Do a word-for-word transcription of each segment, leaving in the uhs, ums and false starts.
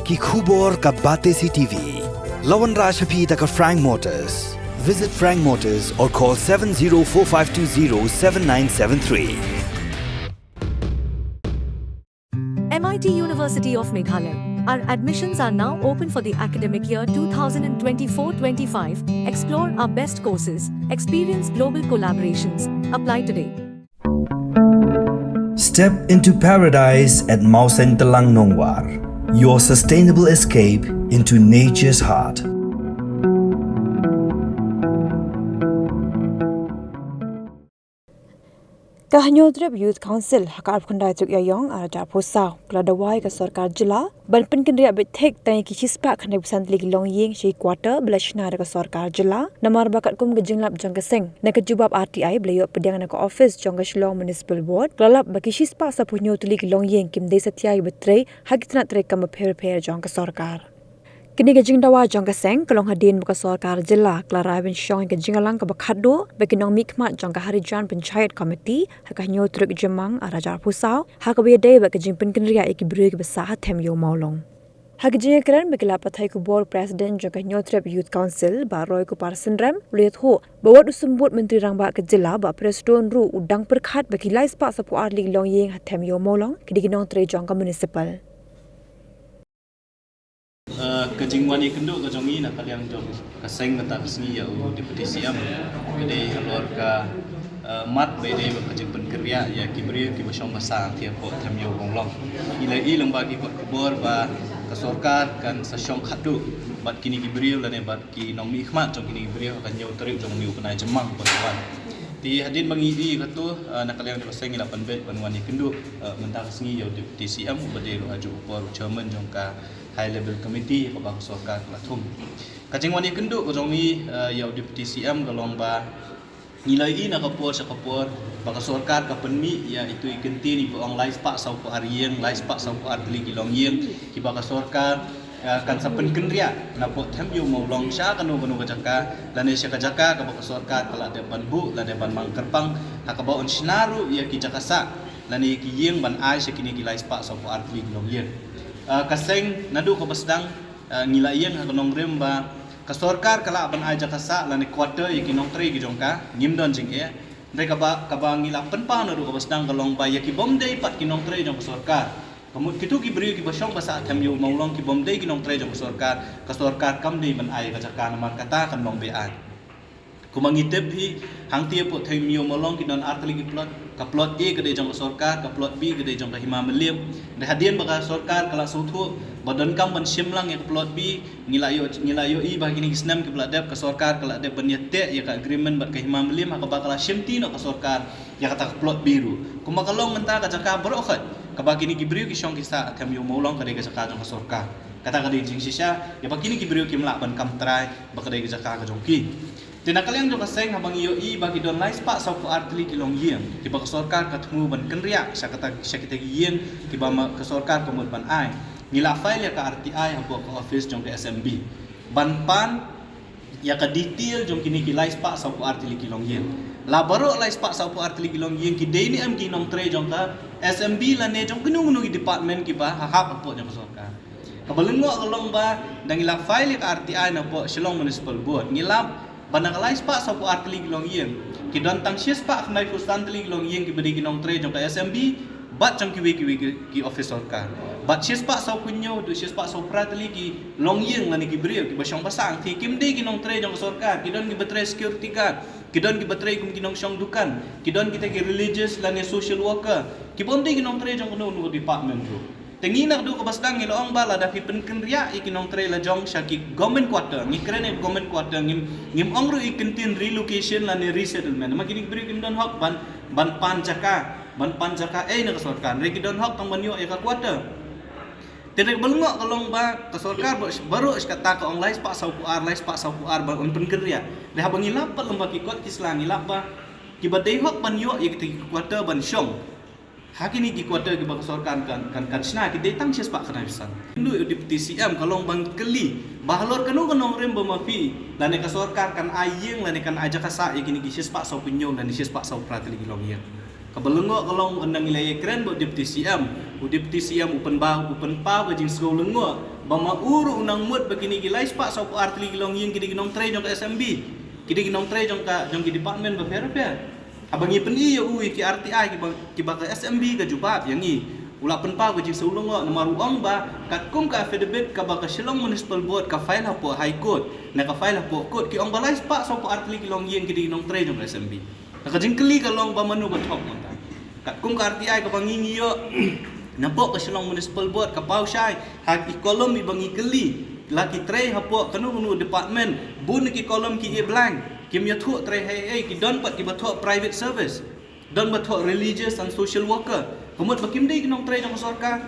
Ki khubor ka Batesi T V. La wanrah sha phi da ka Frank Motors. Visit Frank Motors or call seven zero four five two zero seven nine seven three. M I T University of Meghalaya. Our admissions are now open for the academic year two thousand twenty-four twenty-five. Explore our best courses, experience global collaborations. Apply today. Step into paradise at Mawsyntelang Nongwar, your sustainable escape into nature's heart. Ka Hynñiewtrep Youth Council ha ka arphew khyndai tarik Ïaïong arhajar arphew saw ka la dawa ïa ka sorkar jylla ban pynkynriah beit thik tang ïa ki shispah khyndai phew san tylli ki longïing sha ki quarter ba la shna da ka sorkar jylla, namar ba katkum ka jinglap jong ka seng na ka jubab R T I ba la ïoh pdiang na ka office jong ka Shillong Municipal Board, ka la lap ba ki shispah sawphew hynñiew tylli ki longïing kim dei satia kiba trei ha ki tnat treikam bapher bapher jong ka sorkar. Kane ka jingdawa jong ka seng ka long hadien ba ka sorkar jylla ka la rai ban shong ïa ka jingïalang kaba khatduh bad ki nongmihkhmat jong ka Harijan Panchayat Committee ha ka hynñiew tarik Jymmang arhajar arphew saw, ha kaba ïadei bad ka jingpynkynriah ïa ki briew kiba sah ha Them Ïew Mawlong. Ha ka jingïakren bad ki lad pathai khubor, u President jong ka Hynñiewtrep Youth Council, Bah Roykupar Synrem, u la ïathuh ba wat u Symbud Myntri Rangbah ka jylla, Bah Prestone ruh u dang pyrkhat ba ki lai spah sawphew ar tylli ki longïing ha Them Ïew Mawlong ki dei ki nongtrei jong ka municipal. Eh, ka jingwan ïakynduh ka jong ngi na ka liang jong ka seng mynta ka sngi ïa u Deputy C M ka dei halor ka, eh, mat ba ïadei bad ka jingpynkynriah ïa ki briew kiba shong ba sah hangtei hapoh Them Ïew Mawlong. Ngi la ïohi lyngba ki kot khubor ba ka sorkar kan sa shong khatduh bad kine ki briew lane bad ki nongmihkhmat jong kine ki briew ha ka hynñiew tarik jong une u bnai Jymmang ba la wan. Te hadien ba ngi ïohi kato, eh, na ka liang jong ka seng ngi la pynbeit ban wan ïakynduh, eh, mynta ka sngi ïa u Deputy C M uba dei ruh ha juh u por u chairman jong ka High Level Committee kaba ka sorkar ka la thung. Ka jingwan ïakynduh ka jong ngi, eh, ïa u Deputy C M ka long ba ngi la ïohi na ka por sha ka por ba ka sorkar ka pynmih ïa itu i kyntien iba ong lai spah sawphew ar ïing, lai spah sawphew ar tylli ki longïing kiba ka sorkar, eh, kan sa pynkynriah napoh Them Ïew Mawlong sha kano kano ka jaka lane sha ka jaka kaba ka sorkar ka la dep ban buh lane ban mang kyrpang ha kaba yn shna ruh ïa ki jaka sah lane ïa ki ïing ban ai sha kine ki lai spah sawphew ar tylli ki longïing. Eh, ka seng naduh kaba sdang, eh, ngi la ïeng ha ka nongrim ba ka sorkar ka lah ban ai jaka sah lane quarter ïa ki nongtrei ki jong ka, ngim don jingeh. Hynrei kaba, kaba ngi la pynpaw naduh kaba sdang ka long ba ïa ki bym dei pat ki nongtrei jong ka sorkar, ka mut kito ki briew kiba shong ba sah Them Ïew Mawlong ki bym dei ki nongtrei jong ka sorkar, ka sorkar kam dei ban ai ka jaka namar kata kan long be-aiñ. Kumba ngi tip hi, hangtei hapoh Them Ïew Mawlong ki don ar tylli ki plot, ka plot A ka dei jong ka sorkar, ka plot B ka dei jong ka Hima Mylliem. Hynrei hadien ba ka sorkar ka la sngewthuh ba donkam ban shim lang ïa ka plot B, ngi la ïoh, ngi la ïohi ba ha kine ki snem kiba la dep ka sorkar ka la dep ban ïateh ïa ka agreement bad ka Hima Mylliem ha kaba ka la shimti noh ka sorkar ïa kata ka plot B ruh. Kumba ka long mynta ka jaka baroh khoit kaba kine ki briew ki shong ki sah Them Ïew Mawlong ka dei ka jaka jong ka sorkar. Kata ka dei jingshisha ïa ba kine ki briew kim lah ban kam trai ba ka dei ka jaka ka jong ki. Te na ka liang jong ka seng haba ngi ïohi ba ki don lai spah sawphew ar tylli ki longïing kiba ka sorkar ka thmu ban kynriah sha kata, sha kita ki ïing kiba ma ka sorkar ka mut ban ai, ngi la file ïa ka R T I hapoh ka office jong ka S M B ban pan ïa ka detail jong kine ki lai spah sawphew ar tylli ki longïing. La baroh lai spah sawphew ar tylli ki longïing ki dei ne em ki nongtrei jong ka S M B lane jong kino kino ki department kiba ha hap hapoh jong ka sorkar. Kaba lyngngoh ka long ba da ngi la file ïa ka R T I napoh Shillong Municipal Board, ngi lap ba na ka lai spah sawphew ar tylli ki longïing ki don tang shispah khyndaiphew san tylli ki longïing kiba dei ki nongtrei jong ka S M B bad jong kiwei kiwei ki, ki office sorkar. Bad shispah sawphew hynñiew haduh shispah sawphew phra tylli ki longïing lane ki briew kiba shong ba sah hangtei kim dei ki nongtrei jong ka sorkar, ki don kiba trei security guard, ki don kiba trei kum ki nongshong dukan, ki don kita ki religious lane social worker, ki bym dei ki nongtrei jong kano kano department ruh. Te ngi naduh kaba sdang ngi la ong ba lada phi pynkynriah ïa ki nongtrei la jong sha ki government quarter, ngi kren ïa government quarter, ngim, ngim ong ruh ïa ki kyntien relocation lane resettlement. Namar kine ki briew kim don hok ban, ban pan jaka, ban pan jaka ei na ka sorkar. Hynrei ki don hok tang ban ïoh ïa ka quarter. Te hynrei kaba lyngngoh ka long ba ka sorkar ba, baroh shi katta ka ong lai spah sawphew ar, lai spah sawphew ar ban pynkynriah. Hynrei haba ngi lap pat lyngba ki kot ki sla ngi lap ba kiba dei hok ban ïoh ïa kita ki quarter ban shong ha kine ki quarter kiba ka sorkar kan, kan, kan shna ki dei tang shispah khyndaiphew san. Ngi ïa u Deputy C M ka long ban kylli ba halor kano ka nongrim ba ma phi lane ka sorkar kan ai ïing lane kan ai jaka sah ïa kine ki shispah sawphew hynñiew lane shispah sawphew phra tylli ki longïing. Kaba lyngngoh ka long ynda ngi la ïakren bad u Deputy C M U Deputy C M u pynpaw, u pynpaw ka jingsngew lyngngoh ba ma u ruh u nang mut ba kine ki lai spah saw phew ar tylli ki longïing ki dei ki nongtrei jong ka S M B, ki dei ki nongtrei jong ka, jong ki department bapher bapher. Haba ngi pyni ïa u ïa ki R T I kiba, kiba ka S M B ka jubab ïa ngi, u la pynpaw ka jingsngew lyngngoh namar u ong ba katkum ka affidavit kaba ka Shillong Municipal Board ka file hapoh High Court ne ka file hapoh court, ki ong ba lai spah saw phew ar tylli ki longïing ki dei ki nongtrei jong ka S M B. Ka jingkylli ka long ba mano ba thok mynta. Katkum ka R T I kaba ngi ngi ïoh, napoh ka Shillong Municipal Board ka paw shai ha ki column iba ngi kylli, la ki trei hapoh kano kano department, bun ki column ki ïeh blank, kim ïathuh trei ha ei ei, ki don pat kiba thoh private service, don ba thoh religious and social worker. Ka mut ba kim dei ki nongtrei jong ka sorkar.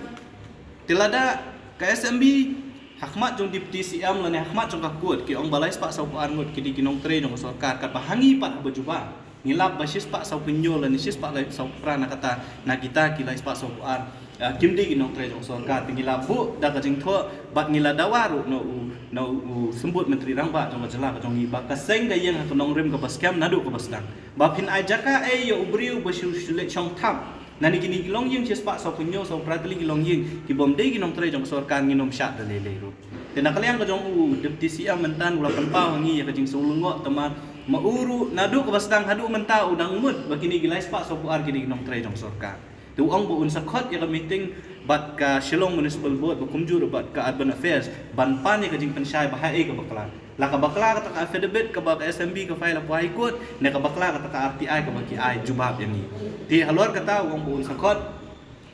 Te lada ka S M B ha khmat jong Deputy C M lane ha khmat jong ka court ki ong ba lai spah saw phew ar ngut ki dei ki nongtrei jong ka sorkar, katba ha ngi pat haba jubab ngi lap ba shi spah saw phew hynñiew lane shi spah lai saw phew phra na kata, na kita ki lai spah saw phew ar, ah, kim dei ki nongtrei jong ka sorkar. Te ngi la buh da ka jingthoh bad ngi la dawa ruh na u, na u, u Symbud Myntri Rangbah jong ka jylla ka jong ngi ba ka seng ka ïeng ha ka nongrim kaba skhem naduh kaba sdang. Ba phin ai jaka ei ïa u briew ba shu, shu leit shong thap na kine ki longïing shi spah saw phew hynñiew saw phra tylli ki longïing ki bym dei ki nongtrei jong ka sorkar, ngin ym shah da lei lei ruh. Te na ka liang ka jong u Deputy C M mynta u la pynpaw ha ngi ïa ka jingsngew lyngngoh, tangba ma u ruh naduh kaba sdang haduh mynta u dang mut ba kine ki lai spah saw phew ar ki dei ki nongtrei jong ka sorkar. Te u ong ba un sa khot ïa ka meeting bad ka Shillong Municipal Board ba kumjuh ruh bad ka Urban Affairs ban pan ïa ka jingpynshai ba ha ei ka bakla. La ka bakla kata ka affidavit kaba ka S M B ka file hapoh High Court, ne ka bakla kata ka R T I kaba ki ai jubab ïa ngi. Te halor kata u ong ba un sa khot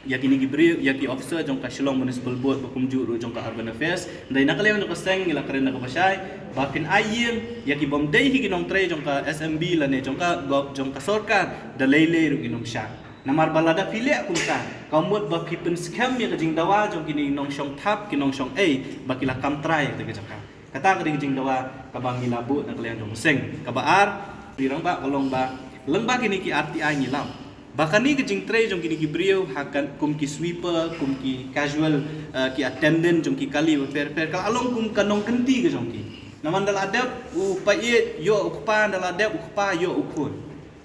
ïa kine ki briew, ïa ki officer jong ka Shillong Municipal Board ba kumjuh ruh jong ka Urban Affairs. Hynrei na ka liang jong ka seng ngi la kren da kaba shai ba phin ai ïing ïa ki bym dei hi ki nongtrei jong ka S M B lane jong ka gov, jong ka sorkar da lei lei ruh ngin ym shah. Namar ba lada phi leh kumta ka mut ba phi pynskhem ïa ka jingdawa jong kine ki nongshong thap, ki nongshong ei ba ki la kam trai ïa ka jaka. Kata ka dei ka jingdawa kaba ngi la buh na ka liang jong ka seng. Kaba ar, Myntri Rangbah, ka long ba lyngba kine ki R T I ngi lap ba kane ka jingtrei jong kine ki briew ha ka, kum ki sweeper, kum ki casual, eh, ki attendant jong ki kali bapher bapher, ka la long kum ka nongkynti ka jong ki. Namar da la dep u paid ïoh u kpa, da la dep u kpa ïoh u khun.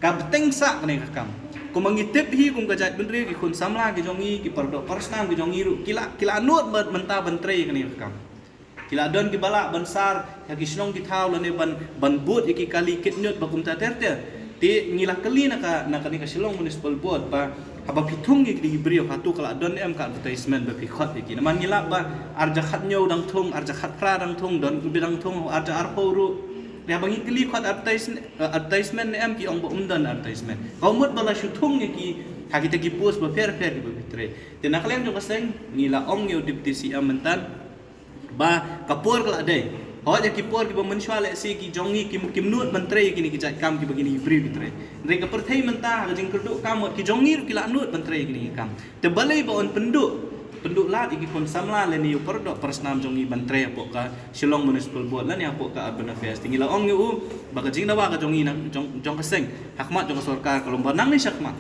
Ka bteng sah kane ka kam. Kumba ngi tip hi kum ka jaitbynriew, ki khun samla ki jong ngi, ki paradoh parasnam ki jong ngi ruh ki la, ki la nud mynta ban trei kane ka kam. Ki la don kiba lah ban sar ha ki shnong ki thaw lane ban, ban bud ïa ki kali kit ñiut ba kumta ter ter. Te ngi la kylli na ka, na kane ka Shillong Municipal Board ba haba phi thung ïa kine ki briew hato ka la don em ka advertisement ba phi khot ïa ki. Namar ngi lap ba arhajar khathynñiew dang thung, arhajar khatphra dang thung, don kiba dang thung arhajar arphew ruh. Te haba ngi kylli khot advertise-, eh, advertisement ne em, ki ong ba ym don advertisement. Ka mut ba la shu thung ïa ki ha kita ki post bapher bapher kiba phi trei. Te na ka liang jong ka seng ngi la ong ïa u Deputy C M mynta ba ka por ka la dei. Hooid ïa ki por kiba mynshuwa lehse ki jong ngi kim, kim nud ban trei ïa kine ki jait kam kiba kine ki briew ki trei. Hynrei ka pyrthei mynta ha ka jingkyrduh kam wat ki jong ngi ruh ki la nud ban trei ïa kine ki kam. Te balei ba yn pynduh, pynduh lad ïa ki khun samla lane ïa u paradoh parasnam jong ngi ban trei hapoh ka Shillong Municipal Board lane hapoh ka Urban Affairs. Te ngi la ong ïa u ba ka jingdawa ka jong ngi na, jong, jong ka seng ha khmat jong ka sorkar ka long ba nangne shakhmat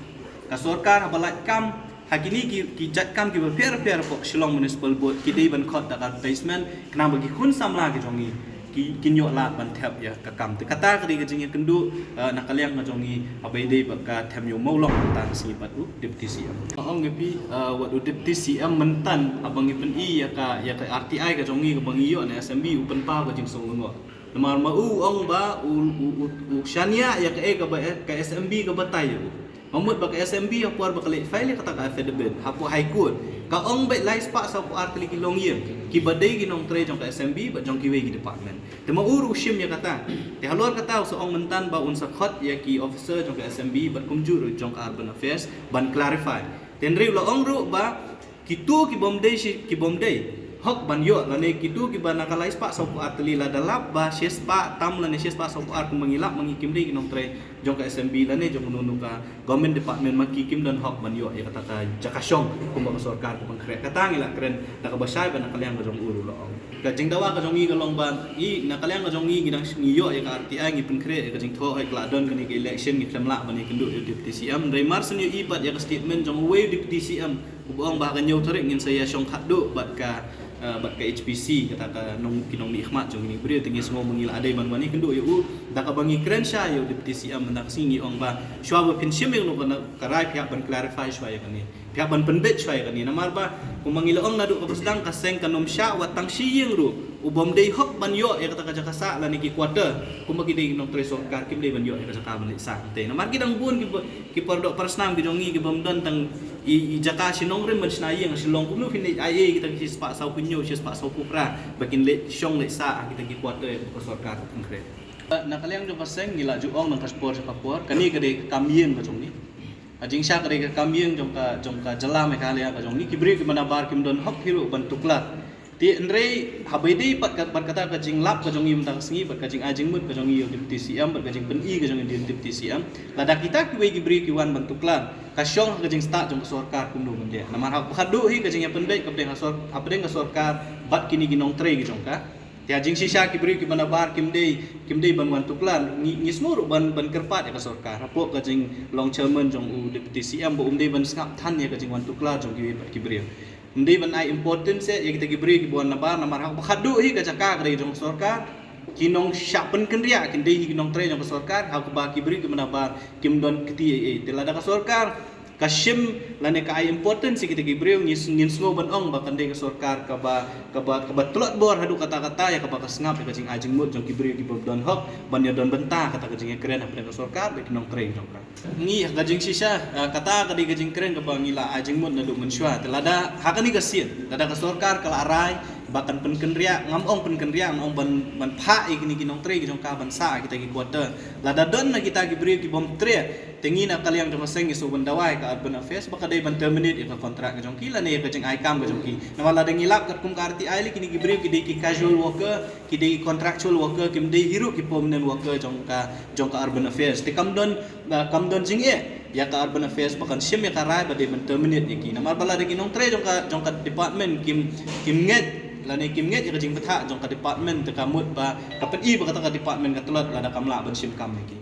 ka sorkar haba lait kam ha kine ki, ki jait kam kiba pher pher hapoh Shillong Municipal Board ki dei ban khot da ka advertisement khnang ba ki khun samla ki jong ngi ki, kin ïoh lad ban thep ïa ka kam. Te kata ka dei ka jingïakynduh, eh, na ka liang ka jong ngi haba ïadei bad ka them ïa u mawlong mynta ka sngi bad u Deputy C M. Nga ong ïa phi, eh, wat u Deputy C M mynta haba ngi pyni ïa ka, ïa ka R T I ka jong ngi kaba ngi ïoh na S M B u pynpaw ka jingsngew lyngngoh. Namar ma u ong ba u, u, u, u shaniah ïa kaei kaba ka S M B ka batai ïa u. Ka mut ba ka S M B ha por ba ka leit file ïa kata ka affidavit hapoh High Court, ka ong beit lai spah saw phew ar tylli ki longïing kiba dei ki nongtrei jong ka S M B bad jong kiwei ki department. Te ma u ruh u shim ïa kata. Te halor kata u sa ong mynta ba un sa khot ïa ki officer jong ka S M B bad kumjuh ruh jong ka Urban Affairs ban clarify. Te hynrei u la ong ruh ba kito ki bym dei shi, ki bym dei hok ban ïoh lane kito kiba na ka lai spah saw phew ar tylli, lada lap ba shi spah tam lane shi spah saw phew ar kumba ngi lap ma ngi kim dei ki nongtrei jong ka S M B lane jong kano kano ka government department, ma ki kim don hok ban ïoh ïa kata ka jaka shong kumba ka sorkar ka pynkhreh. Kata ngi la kren da kaba shai bad na ka liang ka jong u ruh la ong. Ka jingdawa ka jong ngi ka long ba ngi na ka liang ka jong ngi ngi dang ngi ïoh ïa ka R T I, ngi pynkhreh ïa ka jingthoh, hooid ka la don kane ka election, ngi khlem lah ban ïakynduh ïa u Deputy C M. Hynrei mar shu ïohi pat ïa ka statement jong uwei u Deputy C M uba ong ba ha ka hynñiew tarik ngin sa ïashong khatduh bad ka, Uh, bad ka H P C, kata ka nong, ki nongmihkhmat jong kine ki briew, te ngi sngew ba ngi la dei ban wan ïakynduh ïa u, da kaba ngi kren sha ïa u Deputy C M mynta ka sngi, ngi ong ba shuwa ba phin shim ïa kano kano ka rai phi hap ban clarify shuwa ïa kane. Phi hap ban pynbeit shuwa ïa kane. Namar ba kumba ngi la ong naduh kaba sdang, ka seng kan ym shah wat tang shi ïing ruh u bym dei hok ban ïoh ïa kata ka jaka sah lane ki quarter kumba ki dei ki nongtrei sorkar, kim dei ban ïoh ïa ka jaka ban leit sah. Te namar ki dang bun ki ba, ki por doh por snam ki jong ngi ki bym don tang i, i jaka shnong rim ban shna ïing ha Shillong. Kumno phin leit ai ei kita ki shispah saw phew hynñiew, shispah saw phew phra ba kin leit shong leit sah ha kita ki quarter ïa ka sort ka kongkret. Na ka liang jong ka seng ngi la ju ong nang ka por sha ka por, kane ka dei ka kam ïing ka jong ngi. Ka jingshisha ka dei ka kam ïing jong ka, jong ka jylla Meghalaya ka jong ngi. Ki briew kiba nabar kim don hok hi ruh ban tuklar. Te hynrei haba ïadei bad ka, bad kata ka jinglap ka jong ngi mynta ka sngi, bad ka jingai jingmut ka jong ngi ïa u Deputy C M, bad ka jingpyni ka jong ngi ïa u Deputy C M, lada kita kiwei ki briew ki wan ban tuklar, ka shong ha ka jingstad jong ka sorkar kumno ban leh. Namar haba khadduh hi ka jingïapynbeit ka pdeng ha sor-, ha pdeng ka sorkar bad kine ki nongtrei ki jong ka. Te ha jingshisha ki briew kiba nabar kim dei, kim dei ban wan tuklar. Ngi, ngi sngew ruh ban, ban kyrpad ïa ka sorkar hapoh ka jinglong chairman jong u Deputy C M ba um dei ban sngap than ïa ka jingwan tuklar jong kiwei pat ki briew. Ym dei ban ai importance ïa kita ki briew kiba wan nabar, namar haba khadduh hi ka jaka ka dei jong sorkar. Ki nong shah pynkynriah kin dei hi ki nongtrei jong ka sorkar, ha kaba ki briew kiba nabar kim don kti ei ei. Te lada ka sorkar ka shim lane ka ai importance ïa kita ki briew, ngi s-, ngin sngew ban ong ba kan dei ka sorkar kaba, kaba, kaba tlot bor haduh katta katta ïa kaba ka sngap ïa ka jingai jingmut jong ki briew kiba don hok ban ïadon bynta kata ka jingïakren hapdeng ka sorkar bad ki nongtrei jong ka. Ngi ha ka jingshisha, ah, kata ka dei ka jingkren kaba ngi la ai jingmut naduh mynshuwa. Te lada ha kane ka sien, lada ka sorkar ka la rai ba kan pynkynriah, ngam ong pynkynriah, ngam ong ban, ban phah ïa kine ki nongtrei ki jong ka ban sah ha kita ki quarter. Lada don na kita ki briew ki bym treh, te ngi na ka liang jong ka seng ngi sngew ban dawa ïa ka Urban Affairs ba ka dei ban terminate ïa ka kontrak ka jong ki lane ïa ka jingai kam ka jong ki. Namar lada ngi lap katkum ka R T I lei, kine ki briew ki dei ki casual worker, ki dei ki contractual worker, kim dei hi ruh ki permanent worker jong ka, jong ka Urban Affairs. Te kam don, ah, kam don jingeh ïa ka Urban Affairs ba kan shim ïa ka rai ba dei ban terminate ïa ki. Namar ba lada ki nongtrei jong ka, jong ka department kim, kim ngeit lane kim ngeit ïa ka jingbthah jong ka department, te ka mut ba ka pyni ba kata ka department ka tlot lada kam lah ban shim kam ïa ki.